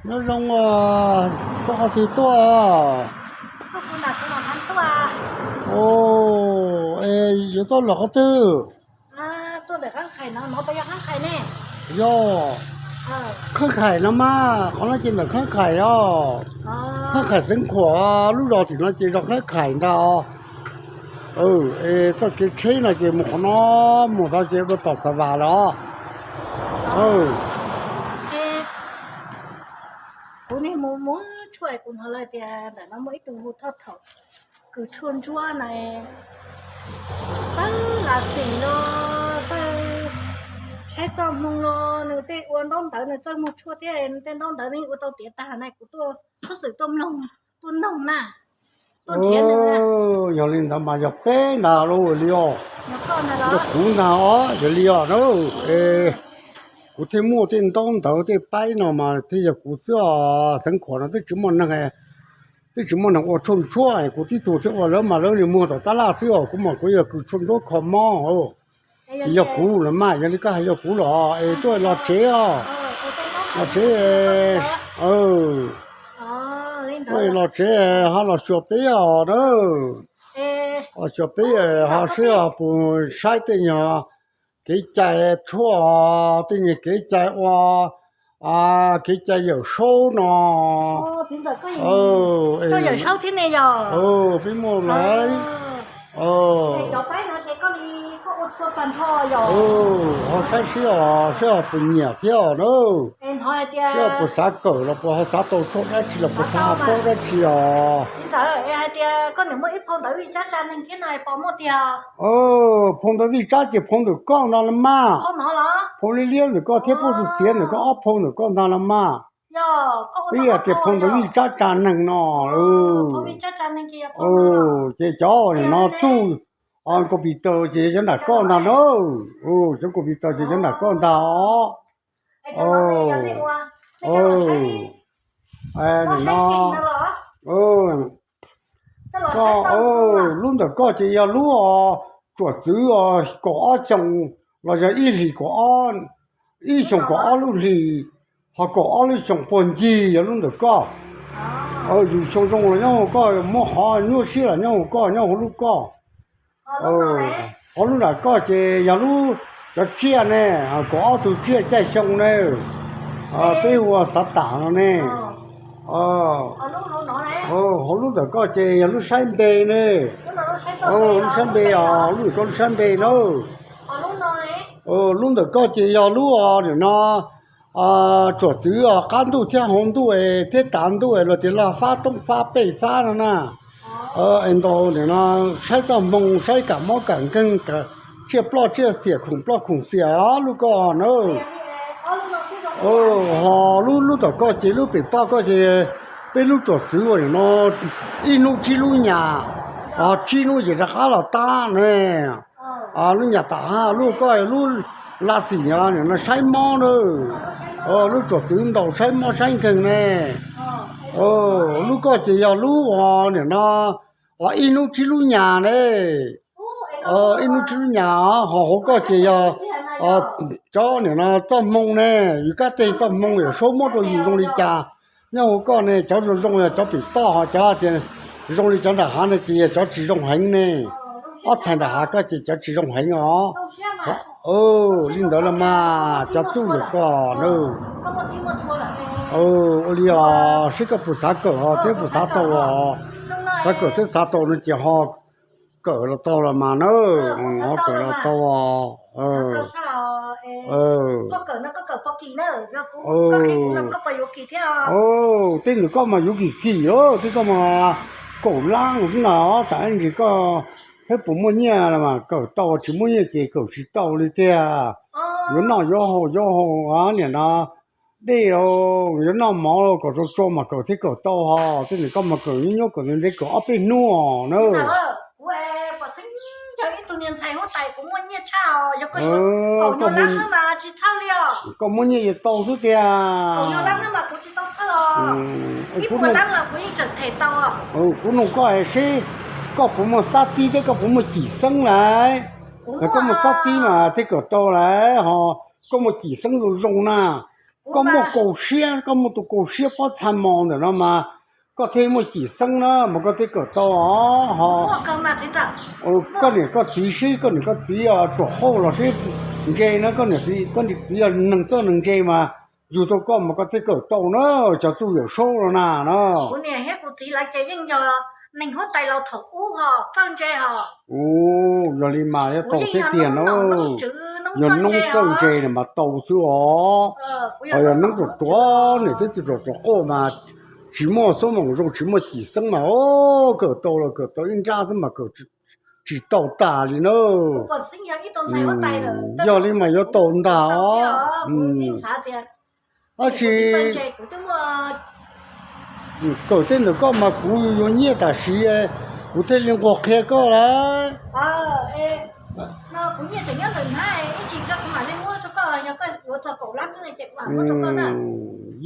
Nyob zoo, tuaj qhov twg tuaj? Yuav tuaj los qhov twg? Yog Khab Khais no mas, qhov no ces ntawm Khab Khais os. Khab Khais Xeev Khuam, lub zos tim no ces zos Khab Khais ntag. Txoj kev tsheb no ces mus qhov no, mus tod ces dua tom Xav Vas los. Kuv niag mus muag tshuaj kuv hnov lawv tias ntawm no muaj ib tug hu Thoj Thaum kws tshuaj ntsuab na, txawj lav xim los txawj saib txoj hmoo los nws tej ua ntaub ntawv nws txawj muag tshuaj thiab tej ntaub ntawv nws ua tau tiav tag na, kuv tuaj txhob txwm tuaj mloog, tuaj noog na, tuaj nrhiav nws. Yog li ntawd mas yog peb ntag lauj li os. Yog kuv ntag os, yog li os na. Kuv thiaj muaj tej ntaub ntawv tej paib no mas thiaj yog kuv xwb os. Xeev Khuam no twb tsis muaj neeg, twb tsis muaj neeg ua tshuaj ntsuab, kuv tib tug thiaj ua, lawv mas lawv niag muag tom tab laj xwb os. Kuv mas kuv yog kws tshuaj ntsuab kho mob. Yog kuv los mas, yog li koj hais yog kuv los es tuaj los tsev os. Los tsev, tuaj los tsev ho los xyuas peb os na. Los xyuas peb ho seb ho puas saib tej nyuag kev cai tshuaj, tej nyuag kev cai ua, kev cai Yawm Saub no. Peb muaj lawm. Ho saib seb os, seb ho puas nyiam thiab os na. Seb ho puas xav kawm los puas ho xav tau tshuaj dab tsi los puas xav paub dab tsi os. Phau ntawv vij tsab ces phau ntawm koj ntag los mas. Phau liab liab ntawm koj thiab phau txiv xiav ntawm koj, ob phau ntawm koj ntag los mas. Peb yog tias phau ntawv vij tsab tsa neeg no. Ces cov nim no txuj nkaus pis taws ces yog cov nram koj ntag na. Cov nkaus pis taws ces cov nram koj ntag os. Nim no koj, lub ntawm koj ces yog lub tsuam txwv kaum ob xyoo los yog ib hlis kaum ob, ib xyoo kaum ob lub hlis, ho kaum ob lub xyoo puag ncig yog lub ntawm koj. Yus xyoo zoo los nyob hauv koj, muab qhov nyuaj siab los nyob hauv koj, nyob hauv lub koj. Ho lub nram koj ces yog lub, cov tsiaj ne, kaum ob tug tsiaj caij xyoo ne, peb hu ua xav tam no ne. Hauv lub ntawm koj ces yog lub saib npe ne. Lub saib npe os, lub ntawm koj lub saib npe na. Lub ntawm koj ces yog lub os, nim no tsuam txwv os, qab ntuj thiab hauv ntuj thiab tav ntuj los tias laj fab toob fab pej fab no na. Es ntaus nim no saib txoj hmoo, saib kam mob kam nkeeg, tsiaj ploj tsiaj xiam, khoom ploj khoom xiam os lub koj na. Ho lub, lub tom koj ces lub pem toj koj ces peb lub tsuam txwv ua nim no ib hnub tsib lub nyas, tsib hnub ces rov qab los tab ne. Lub nyas tam hab lub koj lub lav xim nim no saib mob na. Lub tsuam txwv ntaus saib mob saib nkeeg ne. Lub koj ces yog lub ua nim no ib hnub tsib lub nyas ne. Ib hnub tsib lub nyas, ho hauv koj ces yog cov nim no txoj hmoo ne, yus kab teg txoj hmoo Yawm Saub muab rau yus zoo li cas. Nyob hauv koj ne cov zoo zoo yog cov pem toj, ho cov tias zoo li cov nram hav no ces yog cov tsis zoo heev ne. Ob txhais nram hav koj ces cov tsis zoo heev os. Li ntawd los mas cov txuj ntawm koj na. Ua li os, seb koj puas xav kawm os thiab puas xav tau os. Xav kawm thiab xav tau no ces ho kawm los tau los mas na. Ho kawm los tau os. Tej ntawm koj mas yuav kim kim os, tej koj mas kaum lab xwb na, tsam ib ntsis koj thiab puas muaj nyiaj los mas kawm tau, tsis muaj nyiaj ces kawm tsis tau li tiag. Yuav noj yuav haus yuav haus nim no dej los yuav noj mov los kom tsau tsau mas kawm thiab kawm tau ho, tej ntawm koj mas kawm nyob nyob kawm ntev ntev kawm ob peb hnub os na. Koj muaj nyiaj yuav tau xwb tiag. Kuv noog koj seb koj puas muaj xab tib thiab koj puas muaj cim xeeb lawm. Koj muaj xab tib mas thiaj kawm tau lawm ho, koj muaj cim xeeb zoo zoo na. Koj muaj kaus siab, koj muaj tus kaus siab pob txha mos ntawm no mas koj thiaj muaj cim xeeb na mas koj thiaj kawm tau os. Ho koj niam koj txiv seb koj niam koj txiv tsuam hauj los seb ntse na, koj niam koj txiv yog neeg txawj neeg ntse mas yug tau koj mas koj thiaj kawm tau na, cov txuj Yawm Saub no na no. Yog li mas yuav tau thiab tiag na. Yog noob txawj ntse na mas tau xwb os. Ho yog noob ruam ruam, niam tub txwv ruam ruam quaj mas tsis muaj xuab moos zoo, tsis muaj cim xeeb mas o, kawm tau los kawm tau ib nrab xwb mas kawm tsis tau tas li na. Yog li mas yuav tau ntag os. Tab sis kawm tej ntawm koj mas kuv yuav nyiaj tam sim, kuv thiaj li nquag qhia koj lauj.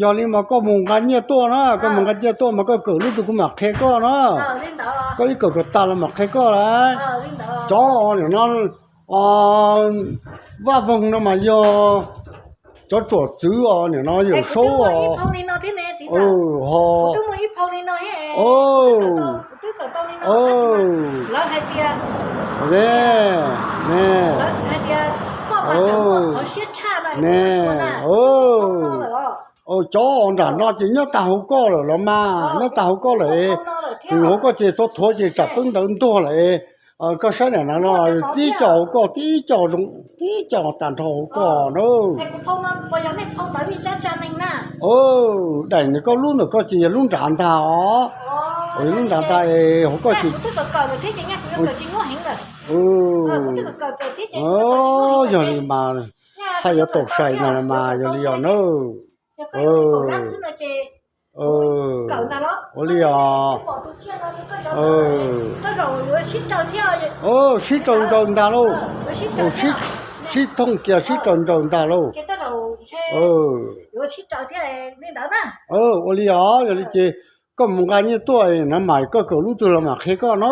Yog li mas koj mus nqa nyiaj tuaj na, koj mus nqa nyiaj tuaj mas koj kawm lub twg kuv mam qhia koj na. Koj ib kawm kawm tas los mam qhia koj lauj. Cov niam no Vaj Voog no mas yog cov tsuam txwv os, niam no Yawm Saub os. Ho ne, cov nram no ces nyob tag hauv koj lawm los mas, nyob tag hauv koj lawm. Hauv koj ces txhua thuav ces tsam peb ntawd ntuag lawm. Koj saib niam no, tib co hauv koj, tib co zoo, tib co tag nrho hauv koj na. Daim ntawm koj lub ntawm koj ces yog lub nrad ntag os. Yog lub nrad ntag es hauv koj ces, yog li mas haj yuav tau sai no mas yog li os na. Ua li os. Sib raws nraws ntag lauj. Sib thooj kiag sib raws nraws ntag lauj. Ua li os, yog li ces koj mus nqa nyiaj tuaj no mas koj kawm lub twg los mam qhia koj na.